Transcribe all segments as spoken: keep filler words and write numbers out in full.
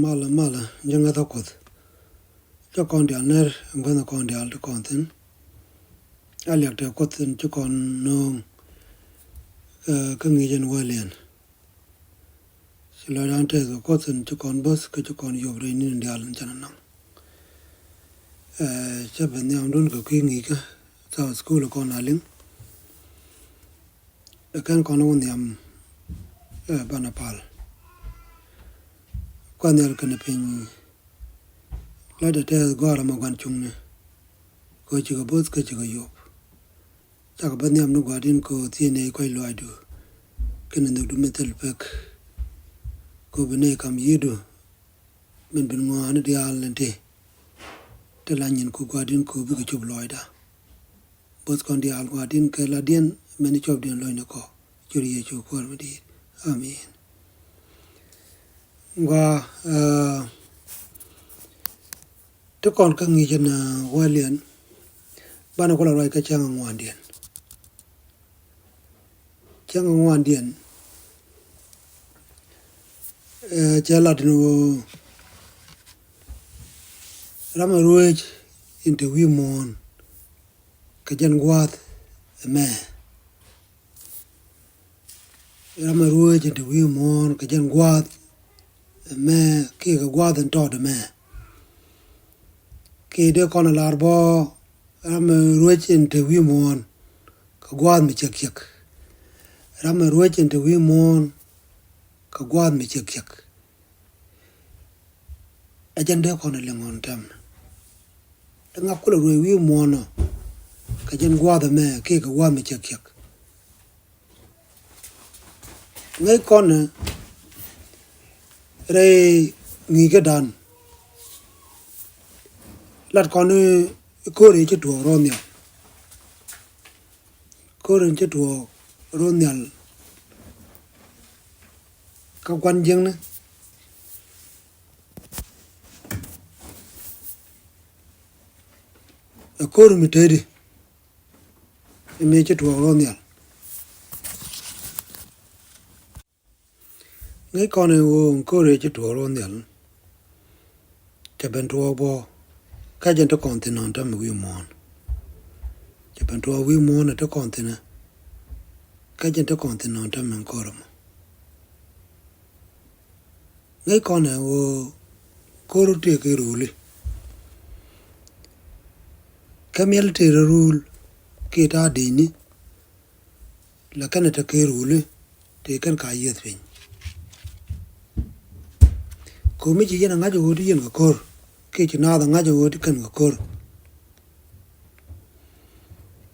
Malä, malä, ji̱ ŋäthä Kuɔth. Ci kɔn diaal ner, gua̱thni kɔn diaal ti kɔn thi̱n. A liak tɛ Kuɔth in ci kɔn nööŋ, eh, kä ŋi̱i̱c in wäliɛn. Ci lɔcdan tɛth kɛ Kuɔth in ci kɔn bo̱th, kä ci kɔn yop rɛy ni̱n diaal in canɛ naŋ. Eh, cä ben nhiamdun kɛ kui̱ ŋi̱i̱cä, Sabbath School kɔn a liŋ. Ɛ kɛn kɔn wä nhiam, eh, banɛ pal. Kuath nhial kɛnɛ piny. Lɔcdɛ tɛth gɔ̱a̱r ɛmɛ gua̱n cuŋni. Kɛ ɣöö cikɛ bo̱th kä cikɛ yop. Cakɛ ben nhiam ni Gua̱a̱r in kɛ ɣöö thieen nɛy kuac lɔaacdu. Kɛnɛ nhökdu mi thil pek. Kɛ ɣöö bi nɛy kam yiëëdu. Min ben ŋɔaani diaal in te. Te la nyin ku Gua̱a̱r in kɛ ɣöö bikɛ cop lɔaacda. Bo̱th kɔn diaal Gua̱a̱r in kɛ ladiɛn mɛn cɔpdiɛn lo̱cnikɔ. Cur Yecu Kuäär mi di̱i̱t. Amin. Gɔaa, eh, ti kɔn kä ŋi̱i̱c ɛn, eh, wäliɛn. Banɛ kulɛ ruac kä cäŋ ŋuandiɛn. Cäŋ ŋuandiɛn. Eh, cɛ lat ni ɣöö ram ɛ ruec in te wi̱i̱ muɔ̱ɔ̱n kɛ jɛn gua̱a̱th ɛmɛ. Ram ɛ ruec in te wi̱i̱ muɔ̱ɔ̱n kɛ jɛn gua̱a̱th ɛmɛ kiɛ kɛ gua̱a̱th in tɔɔt ɛmɛ. Kiɛ dee kɔn ɛ lar bä ram ɛ ruec in te wi̱i̱ muɔ̱ɔ̱n kɛ gua̱a̱th mi ciɛk ciɛk. Ram ɛ ruec in te wi̱i̱ muɔ̱ɔ̱n kɛ gua̱a̱th mi ciɛk ciɛk. Ɛ jɛn dee kɔn ɛ liŋ ɣɔn tɛm. Ɛ ŋa kulɛ ruec wi̱i̱ muɔ̱ɔ̱n ɔ kɛ jɛn gua̱a̱th ɛmɛ kiɛ kɛ gua̱a̱th mi ciɛk ciɛk. Ŋäc kɔn rɛy ŋi̱i̱cädan. Lat kɔn i̱ ko̱r i̱ ci tuɔɔk ro̱o̱ nhial. Ko̱r in ci tuɔɔk ro̱o̱ nhial. Kä gua̱n jiäkni. Ɛ ko̱r mi tëëdi. Ɛ mëë ci tuɔɔk ro̱o̱ nhial. Ŋäc kɔn ɛ ɣöö in ko̱r ëë ci tuɔɔk ro̱o̱ nhial. Cɛ ben tuɔɔk bä. Kä jɛn te kɔn thi̱n nɔn täämɛ wi̱i̱ muɔ̱ɔ̱n. Cɛ ben tuɔɔk wi̱i̱ muɔ̱ɔ̱n ɛ te kɔn thi̱n ɛ. Kä jɛn te kɔn thi̱n nɔn täämɛ in ko̱r ɛmɔ. Ŋäc kɔn ɛ ɣöö ko̱r tëë kɛ ruli. Kä miɛl tëë rɛ rul kiɛ ta̱a̱ di̱cni. La kɛn ɛ te kɛ ruli tëë kɛn ka yieth piny. Ko̱mi ci yɛn ɛ ŋa̱c ɛ ɣöö ti yɛn kɛ ko̱r kiɛ ci naath ɛ ŋa̱c ɛ ɣöö ti kɛn kɛ ko̱r.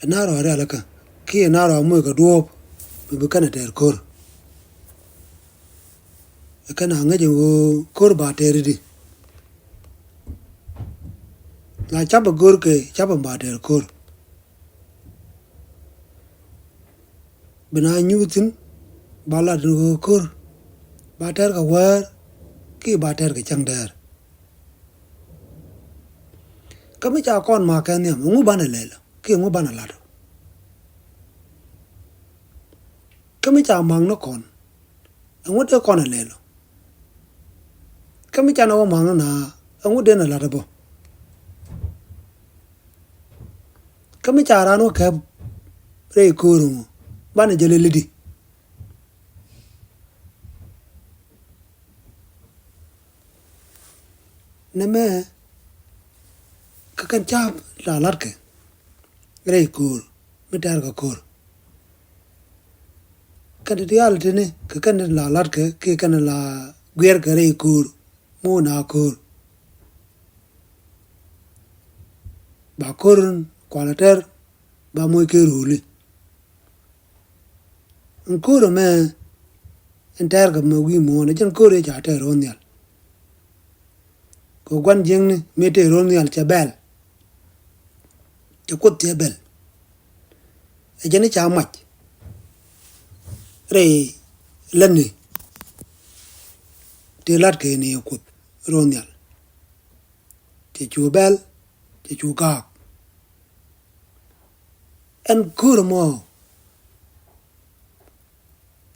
Ɛ na rɔa rialikä kiɛ ɛ na rɔa moc kɛ duɔ̱ɔ̱p bi bi kɛn ɛ tɛɛr ko̱r. Ɛ kɛn a ŋäc ɛ ɣöö ko̱r ba tɛɛr i̱di. La cap ɛ go̱r kɛ cap ɛ ba tɛɛr ko̱r. Bi na nyuuth thi̱n ba lat ni ɣöö ko̱r ba tɛɛr kɛ wäär kiɛ ba tɛɛr kɛ cäŋ dɛɛr. Kä mi ca kɔn ma̱a̱k kɛ nhiam ɛŋu banɛ lɛl kiɛ ɛŋu banɛ lat. Kä mi ca ma̱a̱k ni kɔn ɛŋu dee kɔn ɛ lɛl. Kä mi ca na wä ma̱a̱k ni na ɛŋu dee na lat ɛ bä. Kä mi ca raan wä kɛp rɛy ko̱o̱r ɛŋu banɛ jɛ lɛl i̱di. Nɛmɛ kä kɛn ca̱a̱p la la̱tkɛ rɛy ko̱o̱r mi tɛ̈r kɛ ko̱o̱r. Kɛn ti diaal tini kä kɛn la la̱tkɛ kiɛ kɛn la guiɛrkɛ rɛy ko̱o̱r mi wä na ko̱o̱r. Ba ko̱o̱r in kualɛ tɛr ba moc kɛ ruli. In ko̱o̱r ɛmɛ in tɛr kɛ mɛ wi̱i̱ muɔ̱ɔ̱n ɛ jɛn ko̱o̱r ëë ca tɛr ro̱o̱ nhial. Kɛ gua̱n jiäkni mëë tëë ro̱o̱ nhial cɛ bɛl. Cɛ kuoth cɛ bɛl. Ɛ jɛn i̱ ca mac rɛy lätni tëë la̱tkɛ ni ɛ kuoth ro̱o̱ nhial. Cɛ cu bɛl, cɛ cu gaak. Ɛn ko̱o̱r ɛmɔ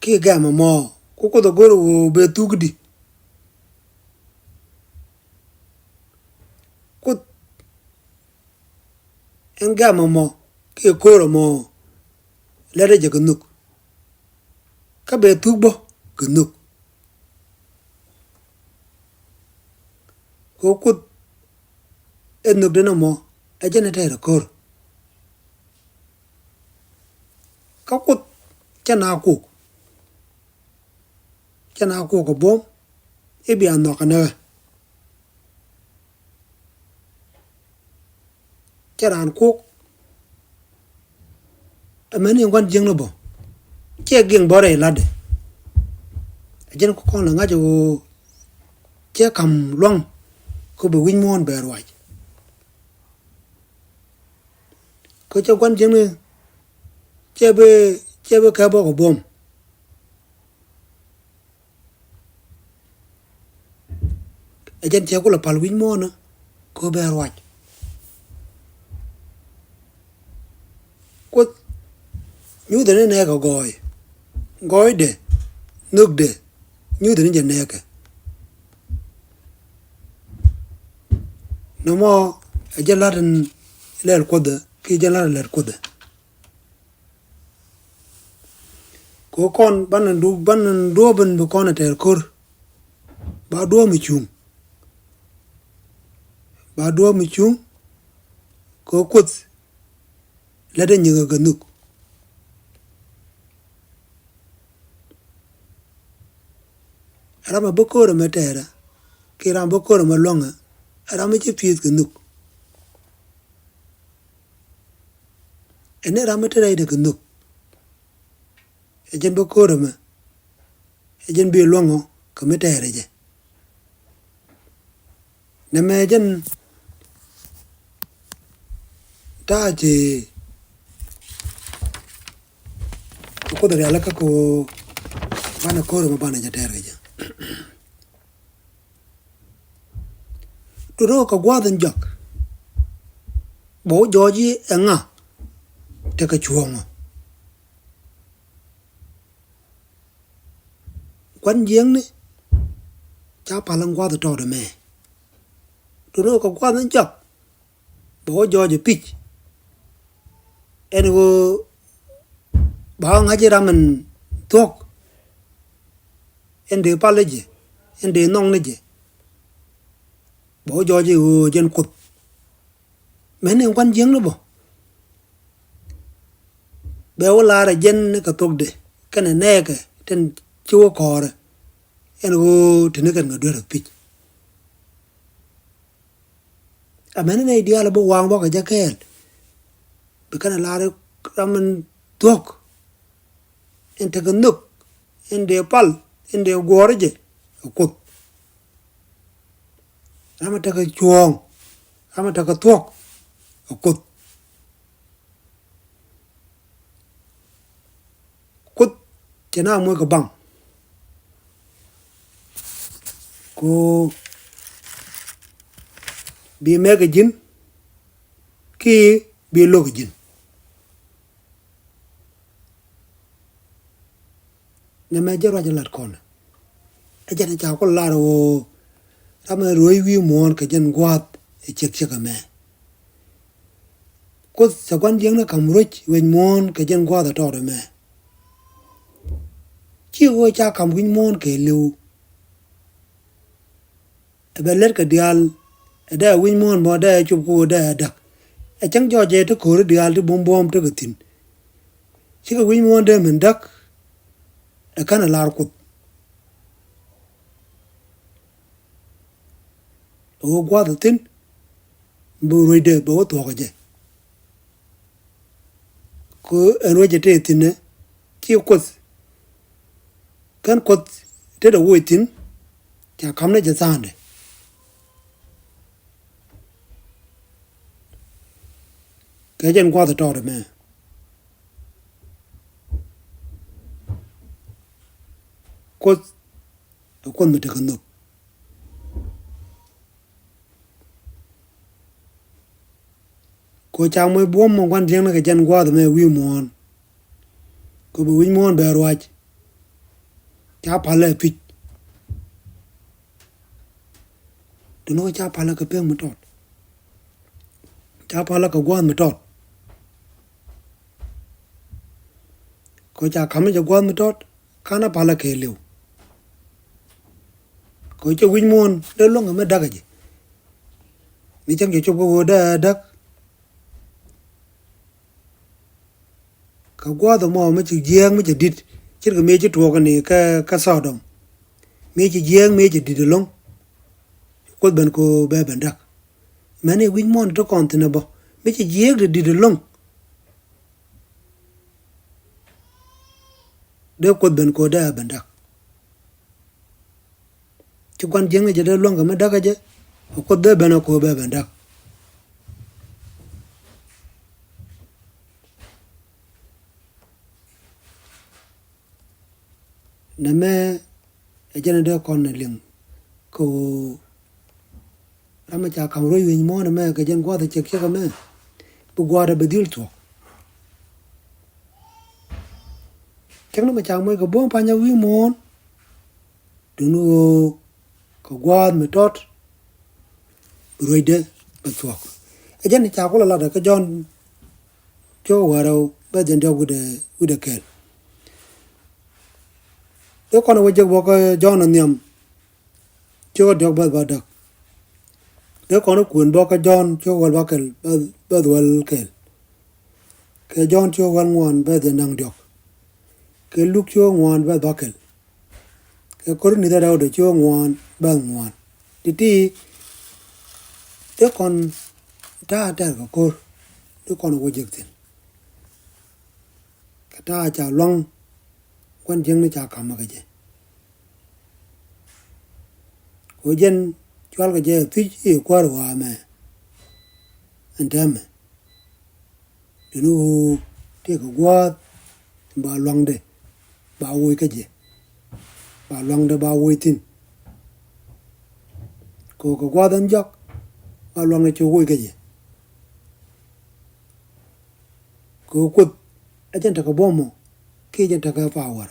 kiɛ gɛm ɛmɔ ku kuoth ɛ go̱r ɛ ɣöö bɛ thuk i̱di. Ɛn gɛ̈mɛ mɔ kiɛ ko̱rɛ mɔ, lätdɛ jɛ kɛ nhök. Kä bɛ thuk bä kɛ nhök. Kɛ ɣöö Kuoth ɛ nhökdɛ nɔmɔ, ɛ jɛn ɛ tɛɛrɛ ko̱r. Kä Kuoth /cɛ naath kuɔk. /Cɛ naath kuɔk kɛ buɔ̱m i̱ bia nhɔk kɛ nɛmɛ. /Cɛ raan kuɔk. Amäni gua̱n jiäkni bä, /cɛ giɛŋ bä rɛy la̱tdɛ. Ɛ jɛn kɔn lɛ ŋa̱c ɣöö /cɛ ka̱m lua̱ŋ kɛ ɣöö bɛ wi̱c muɔ̱ɔ̱n bɛ ruac. Kɛ ɣöö /cɛ gua̱n jiäkni, /cɛ bi, /cɛ bi kɛ bä kɛ buɔ̱m. Ɛ jɛn cɛ kulɛ pal wi̱c muɔ̱ɔ̱n kɛ ɣöö bɛ ruac. Kuoth nyuthɛ ni nɛɛkɛ gɔɔy. Gɔɔydɛ, nhökdɛ, nyuthɛ ni jɛ nɛɛkɛ. Nɔmɔ ɛ jɛn la̱t in lɛl Kuothɛ kiɛ jɛn la̱t in lɛl Kuothɛ. Kɛ ɣöö kɔn banɛ duɔ̱ɔ̱p, banɛ duɔ̱ɔ̱p in bi kɔn ɛ tɛɛr ko̱r. Ba duɔ̱ɔ̱p mi cuŋ. Ba duɔ̱ɔ̱p mi cuŋ. Kɛ ɣöö Kuoth lätdɛ nyikä kɛ nhök. Ɛ ram ɛ bä ko̱r ɛmɛ tɛɛrɛ kiɛ ram bä ko̱r ɛmɛ luäŋɛ, ɛ ram mi ci pi̱i̱th kɛ nhök. Ɛn ni ram mi te rɛydɛ kɛ nhök. Ɛ jɛn bä ko̱r ɛmɛ, ɛ jɛn bi luäŋɔ kɛ mi tɛɛrɛ jɛ. Nɛmɛ jɛn ta̱a̱ ci Kuoth rialikä kɛ ɣöö banɛ ko̱r ɛmɛ banɛ jɛ tɛɛr kɛ jɛ. Duŋni ɣöö kɛ gua̱a̱th in jɔak, bɛ wä jɔɔc i̱ ɛŋa tekɛ cuɔ̱ɔ̱ŋɔ. Gua̱n jiäkni, /ca pal ɛn gua̱a̱th tɔɔt ɛmɛ. Duŋni ɣöö kɛ gua̱a̱th in jɔak, bɛ wä jɔɔc ɛ pi̱c. Ɛn ɣöö ba wä ŋa̱c i̱ ram in thuɔ̱k, in dee pal ni jɛ, in dee nhɔk ni jɛ, bɛ wä jɔɔc i̱ ɣöö jɛn Kuoth. Amäni gua̱n jiäkni bä, bɛ wä lar ɛ jɛn ni kɛ thuɔ̱kdɛ kɛnɛ nɛɛkɛ tin ci wä kɔɔrɛ, ɛn ɣöö te ni kɛn kɛ duer ɛ pi̱c. Amäni nɛy diaal bi waŋ bä kɛ jɛ kɛɛl. Bi kɛn ɛ lar i̱ ram in thuɔ̱k, in tekɛ nhök, in dee pal, in dee guɔ̱ɔ̱r jɛ, ɛ Kuoth. Ram in tekɛ cuɔ̱ɔ̱ŋ, ram in tekɛ thuɔ̱k, ɛ Kuoth. Kuoth cɛ naath moc kɛ baŋ. Kɛ ɣöö bi mɛk ɛ ji̱n kiɛ bi lo̱k ɛ ji̱n. Nɛmɛ jɛn ruac in lat kɔn. Ɛ jɛn ca Kuoth lar ɣöö ram ɛ ruec wi̱i̱ muɔ̱ɔ̱n kɛ jɛn gua̱a̱th ɛ ciek ciek ɛmɛ. Kuoth cɛ gua̱n jiäkni ka̱m ruec wi̱c muɔ̱ɔ̱n kɛ jɛn gua̱a̱th ɛ tɔɔt ɛmɛ. /Ciɛ ɣöö ca ka̱m wi̱c muɔ̱ɔ̱n kɛɛliw. Ɛ bɛ lät kɛ diaal, ɛ dee wi̱c muɔ̱ɔ̱n mɔ dee cop kɛ ɣöö dee da̱k. Ɛ cäŋ jɔɔc ɛ te ko̱ri diaal ti buɔ̱m buɔ̱ɔ̱m tekɛ thi̱n. Cikɛ wi̱c muɔ̱ɔ̱n dee min da̱k, ɛ /ka̱nɛ lar Kuoth. Ɛ ɣöö gua̱a̱th ɛ thi̱n, bɛ ruecdɛ bɛ wä thuɔ̱k ɛ jɛ. Kɛ ɣöö ɛn ruec ɛ te thi̱n ɛ, /ciɛ Kuoth. Kɛn Kuoth tetdɛ woc thi̱n, ca ka̱m ni jɛ tha̱a̱ŋdɛ. Kɛ jɛn gua̱a̱th ɛ tɔɔt ɛmɛ. Kuoth ɛ Kuoth mi tekɛ nhök. Kɛ ɣöö ca moc buɔ̱m mɔ gua̱n jiäkni kɛ jɛn gua̱a̱th ɛmɛ wi̱i̱ muɔ̱ɔ̱n. Kɛ ɣöö bɛ wi̱c muɔ̱ɔ̱n bɛ ruac. Ca palä ɛ pi̱c. Duŋni ɣöö ca palä kɛ pek mi tɔt. Ca palä kɛ gua̱a̱th mi tɔt. Kɛ ɣöö ca ka̱m mi cɛ gua̱a̱th mi tɔt, /ka̱nɛ palä kɛɛliw. Kɛ ɣöö /cɛ wi̱c muɔ̱ɔ̱n dee luäŋ kɛ mi da̱k ɛ jɛ. Mi cäŋ cɛ cop kɛ ɣöö dee da̱k. Kɛ gua̱a̱th ɛmɔ mi ci jiääk mi cɛ di̱t, ce̱tkɛ mëë ci tuɔɔk ni kä, kä Sodom. Mëë ci jiääk mëë cɛ di̱t ɛlɔ̱ŋ, Kuoth ben kɛ ɣöö bɛ ben da̱k. Mɛni wi̱c muɔ̱ɔ̱n ti kɔn thi̱n ɛ bä, mi ci jiääk ti di̱t ɛlɔ̱ŋ, dee Kuoth ben kɛ ɣöö dee ben da̱k. Ci gua̱n jiäkni jɛ dee luäŋ kɛ mi da̱k ɛ jɛ, kɛ Kuoth dee ben ɛ kɛ ɣöö bɛ ben da̱k. Nɛmɛ ɛ jɛn ɛ dee kɔn ɛ liŋ kɛ ɣöö ram mi ca ka̱m ruec wi̱c muɔ̱ɔ̱n ɛmɛ kɛ jɛn gua̱a̱th ɛ cɛk cɛk ɛmɛ, bi gua̱a̱th ɛ bɛ dhil thuɔ̱k. Cäŋ ni mɛ ca moc kɛ buɔ̱m pa̱ny ɛ wi̱i̱ muɔ̱ɔ̱n, duŋni ɣöö kɛ gua̱a̱th mi tɔt, bi ruecdɛ bɛ thuɔ̱k. Ɛ jɛn ca kulɛ latdɛ kä Jɔ̱ɔ̱n cio̱k wäl rɛw bɛ̈th jiɛn diɔ̱k wi̱cdɛ, wi̱cdɛ kɛl. Dee kɔn ɛ wä jek bä kä Jɔ̱ɔ̱n ɛ nhiam cio̱k diɔ̱k bɛ̈th bädäk. Dee kɔn ɛ kuën bä kä Jɔ̱ɔ̱n cio̱k wäl bäkɛl bɛ̈th, bɛ̈th wäl kɛl. Kɛ Jɔ̱ɔ̱n cio̱k wäl ŋuan bɛ̈th jiɛn da̱ŋ diɔ̱k. Kɛ Luk cio̱k ŋuan bɛ̈th bäkɛl. Kɛ Korinth rɛwdɛ cio̱k ŋuan bɛ̈th ŋuan. Ti̱ti̱ dee kɔn ta̱a̱ tɛr kɛ ko̱r, dee kɔn wä jek thi̱n. Kɛ ta̱a̱ ca lua̱ŋ gua̱n jiäkni ca ka̱m ɛ kɛ jɛ. Kɛ ɣöö jɛn cual kɛ jɛ thiec i̱ kuäär ɣɔaa mɛ ɛn täämɛ. Duŋni ɣöö tëëkɛ gua̱a̱th ba lua̱ŋdɛ ba woc kä jɛ, ba lua̱ŋdɛ ba woc thi̱n. Kɛ ɣöö kɛ gua̱a̱th ɛn jɔak ba lua̱ŋdɛ cu woc kä jɛ. Kɛ ɣöö Kuoth ɛ jɛn tekɛ buɔ̱m ɔ kiɛ jɛn tekɛ power.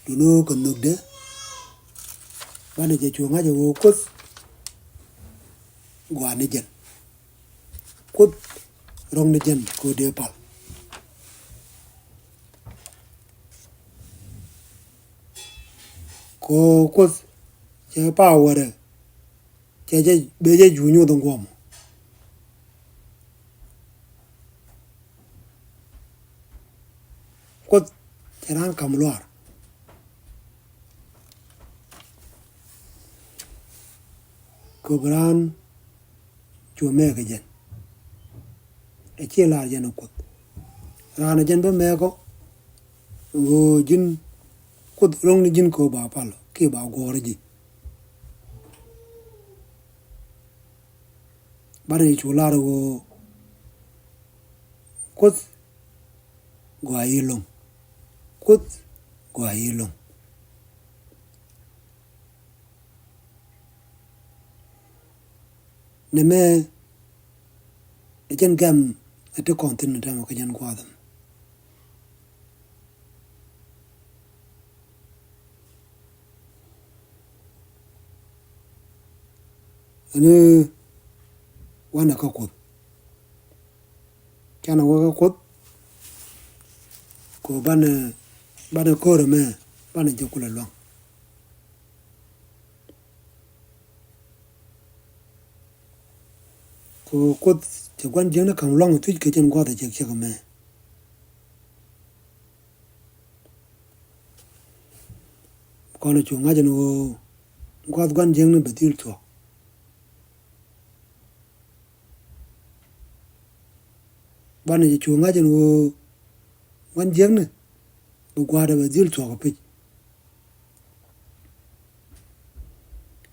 Duŋni ɣöö kɛ nhökdɛ banɛ jɛ cu ŋa̱c ɛ ɣöö Kuoth gɔaa ni jɛn. Kuoth ro̱ŋ ni jɛn kɛ ɣöö dee pal. Kɛ ɣöö Kuoth cɛ power ɛ cɛ jɛ, bɛ jɛ juuc nyoth in guɔ̱ɔ̱m. Kuoth cɛ raan ka̱m luaar. Kɛ ɣöö bi raan cu mɛɛk kɛ jɛn. Ɛ ciɛ lar jɛn ɛ Kuoth. Raan ɛ jɛn bä mɛɛk ɔ ɣöö ji̱n Kuoth ro̱ŋ ni ji̱n kɛ ɣöö ba pal kiɛ ba guɔ̱ɔ̱r ji̱. Banɛ cu lar ɣöö Kuoth gɔaa i̱ lo̱ŋ. Kuoth gɔaa i̱ lo̱ŋ. Nɛmɛ ɛ jɛn gɛm ɛ ti kɔn thi̱n ni tɛmɛ kä jɛn gua̱a̱th ɛmɛ. Ɛn wanɛ kä Kuoth. Canɛ wä kä Kuoth kɛ ɣöö banɛ, banɛ ko̱r ɛmɛ banɛ jɛ kulɛ lua̱ŋ. Kɛ ɣöö Kuoth cɛ gua̱n jiäkni ka̱m lua̱ŋ ɛ thiec kɛ jɛn gua̱a̱th ɛ cɛk cɛk ɛmɛ. Kɔn cu ŋa̱c ɛn ɣöö gua̱a̱th gua̱n jiäkni bɛ dhil thuɔ̱k. Banɛ jɛ cu ŋa̱c ɛn ɣöö gua̱n jiäkni bi gua̱a̱thdɛ bɛ dhil thuɔ̱k ɛ pi̱c.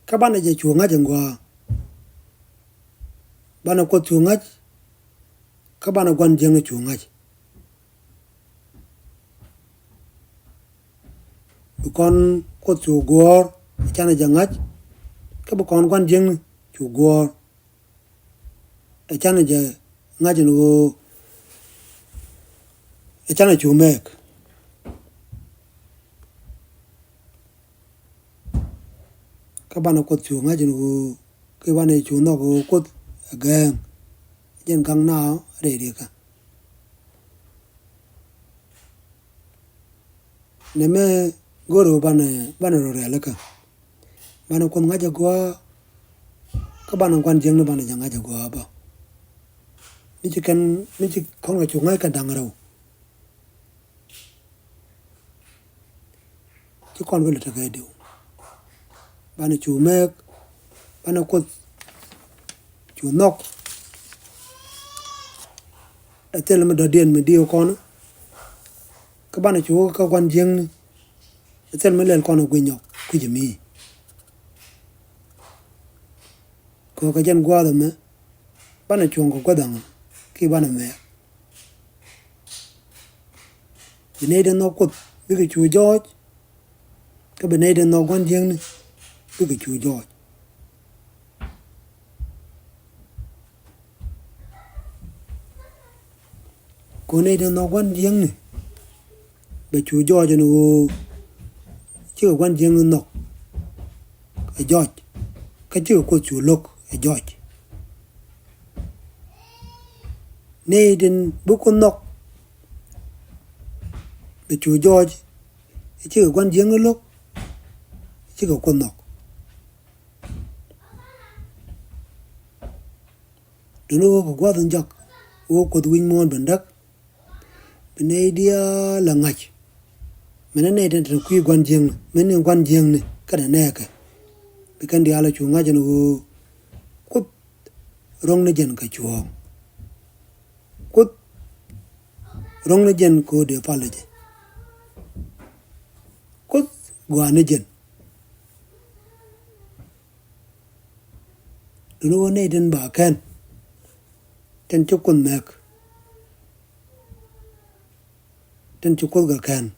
Kä banɛ jɛ cu ŋa̱c ɛn gɔaa. Banɛ Kuoth cu ŋa̱c kä banɛ gua̱n jiäkni cu ŋa̱c. Bi kɔn Kuoth cu guɔ̱ɔ̱r ɛ canɛ jɛ ŋa̱c, kä bi kɔn gua̱n jiäkni cu guɔ̱ɔ̱r ɛ canɛ jɛ ŋa̱c ɛn ɣöö ɛ canɛ cu mɛɛk. Kä banɛ Kuoth cu ŋa̱c ɛn ɣöö, kä banɛ cu nhɔk ɣöö Kuoth ɛ gɛɛŋ. jɛn gaŋ naath rɛy rikä. Nɛmɛ go̱o̱rä banɛ, banɛ rɔ rɛl kä. Banɛ Kuoth ŋa̱c a gɔaa, kä banɛ gua̱n jiäkni banɛ jɛ ŋa̱c a gɔaa bä. Mi ci kɛn, mi ci kɔn kɛ cu ŋa̱c kɛ da̱ŋ rɛw, ci kɔn bä lɛ tekɛ diw. Banɛ cu mɛk, banɛ Kuoth cu nhɔk. Ɛ thil mi dɔ̱diɛn mi diw kɔn, kä banɛ cu kä gua̱n jiäkni. Ɛ thil mi lɛl kɔn ɛ guic nyɔk kui̱c mi. Kɛ ɣöö kɛ jɛn gua̱a̱th ɛmɛ, banɛ cuɔ̱ŋ kɛ gua̱th aŋa, kiɛ banɛ mɛk. Bi nɛy tin nhɔk Kuoth bikɛ cu jɔɔc, kä bi nɛy tin nhɔk gua̱n jiäkni bikɛ cu jɔɔc. Kɛ ɣöö nɛy tin nhɔk gua̱n jiäkni bɛ cu jɔɔc ɛn ɣöö cikɛ gua̱n jiäkni nhɔk ɛ jɔc, kä cikɛ Kuoth cu lo̱k ɛ jɔc. Nɛy tin bi Kuoth nhɔk bɛ cu jɔɔc, ɛ cikɛ gua̱n jiäkni lo̱k, ɛ cikɛ Kuoth nhɔk. Duundɛ ɣöö kɛ gua̱th in jɔak, ɣöö Kuoth wi̱c muɔ̱ɔ̱n ben däk, bi nɛy diaal ɛ ŋa̱c. Min ɛ nɛy tin te kui̱ gua̱n jiäkni, min ni gua̱n jiäkni kɛnɛ nɛɛkɛ. Bi kɛn diaal ɛ cu ŋa̱c ɛn ɣöö Kuoth ro̱ŋ ni jɛn kɛ cuɔ̱ɔ̱ŋ. Kuoth ro̱ŋ ni jɛn kɛ ɣöö dee pal jɛ. Kuoth gɔaa ni jɛn. Duundɛ ɣöö nɛy tin ba kɛn, tin ci Kuoth mɛk, tin ci Kuoth kɛ kɛn,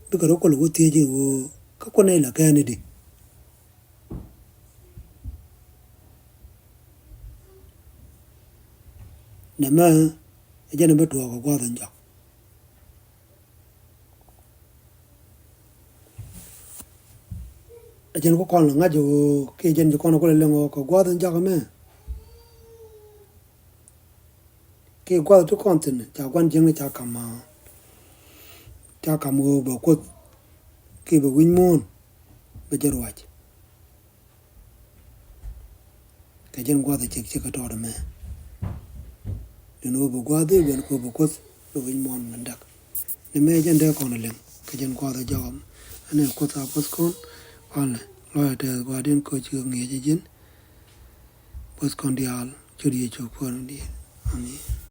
bikɛ rɔ kol wä thiec i̱ ɣöö kä Kuoth nɛy la kɛn i̱di. Nɛmɛ ɛ jɛn ɛ bä tuɔɔk kɛ gua̱a̱th in jɔak. Ɛ jɛn ku kɔn lɛ ŋa̱c ɣöö kiɛ jɛn ci kɔn ku lɛ liŋ ɣöö kɛ gua̱a̱th in jɔak ɛmɛ, kiɛ gua̱a̱th ti kɔn thi̱n ca gua̱n jiäkni ca ka̱m, ca ka̱m ɣöö bɛ Kuoth kiɛ bɛ wi̱c muɔ̱ɔ̱n bɛ jɛ ruac. Kɛ jɛn gua̱a̱th ɛ cik cik kä tɔɔt ɛmɛ. Duundɛ ɣöö bi gua̱a̱th i̱ ben kɛ ɣöö bi Kuoth bi wi̱c muɔ̱ɔ̱n ben däk. Nɛmɛ jɛn dee kɔn ɛ liŋ kɛ jɛn gua̱a̱th ɛ jɔak ɛmɛ. Ɛn ɛ Kuoth a Kuoth kɔn, walɛ lɔcdä tɛth gua̱a̱th in kɔc ci kɛ ŋi̱eec ɛ ji̱n. Kuoth kɔn diaal, ciöt Yecu Kuäär in di̱i̱t. Amin.